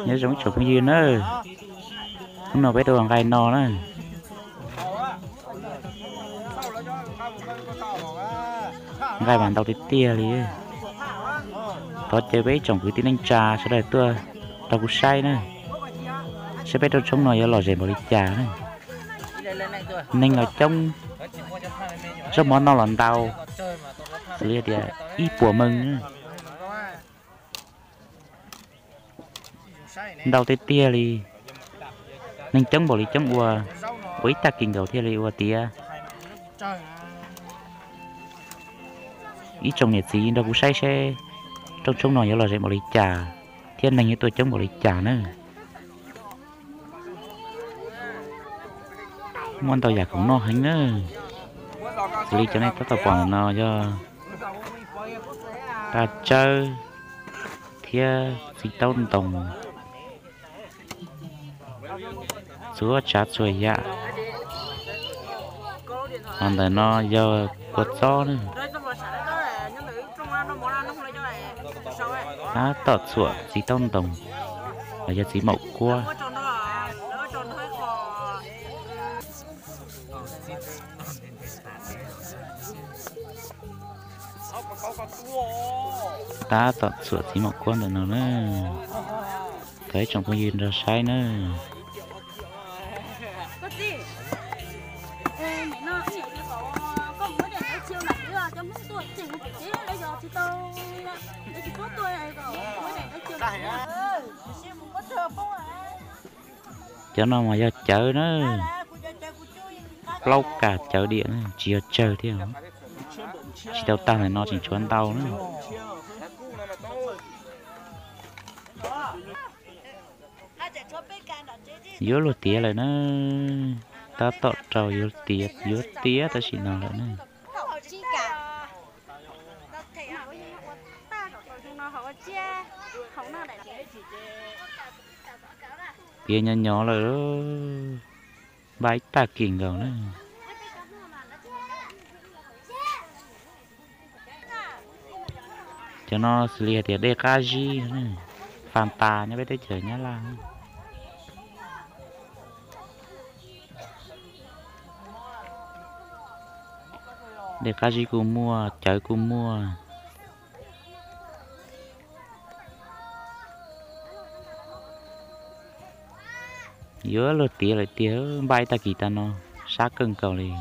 Nyob zoo ib tsoom phooj ywg na, hnub no peb rau nqaij no na. Nqaij mas ntau tiag tiag li. Thov caw peb ib tsoom kwv tij neej tsa sawv daws tuaj rau kuv saib na, saib peb rooj tshoob no yuav lom zem npaum li cas na. Neeg los coob, zaub mov noj los ntau, xws li tias ib puas meej. Ntau tiag tiag li, neeg coob npaum li coob ua, ua ib tag kis nkaus thiaj li ua tiav. Ib tsoom niam txiv nrog kuv saib seb rooj tshoob no yuav lom zem npaum li cas thiab neeg yuav tuaj coob npaum li cas na. Muaj ntau yam khoom noj heev na. Xws li cov nej tab tom pom ntawm no yog paj tsawb thiab txiv taub ntoos, txhua tsav txhua yam. Ho ntawm no yog kua txob na. Tab tom txhuam txiv taub ntoos los yog txiv maum kuab. Tab tom txhuam txiv maum kuab ntawm no na. Thov ib tsoom phooj ywg nrog saib na. Cov no mas yog cawv na, plaub kas cawv diam na, tsis yog tsawg thiab. Tsis tau tag ntawm no tseem tshuav ntau na. Yuav luag tiav lawm na, tab tom rau yuav tiav, yuav tiav tam sim no lawm na. Tiav nyob nyob lawm, npaj ib tag kis nkaus na. Cov no xws li hais tias dej qab zib, fas tas nyob peb teb chaws Nyab Laj. Dej qab zib kuj muaj, cawv kuj muaj. Yuav luag tiav lawm tiag, npaj ib tag kis tas no sab kawg nkaus li.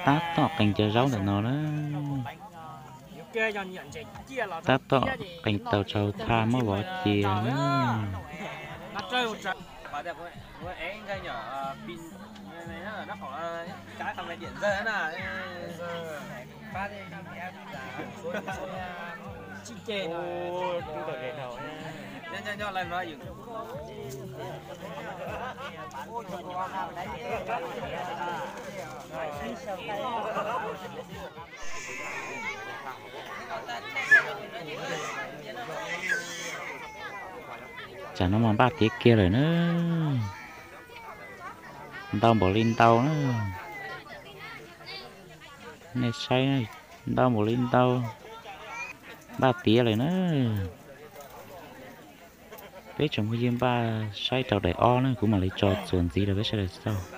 Tab tom qees cov zaub ntawm no na. Tab tom qees tau tsau thaj muab vov cia na. Tsam no mas npaj tiav kiag lawm na. Ntau npaum li ntau na. Nej saib, ntau npaum li ntau. Npaj tiav lawm na. Peb tsoom phooj ywg npaj saib rau daim ob na, kuv mam li tso txuas ntxiv rau peb sawv daws xauj.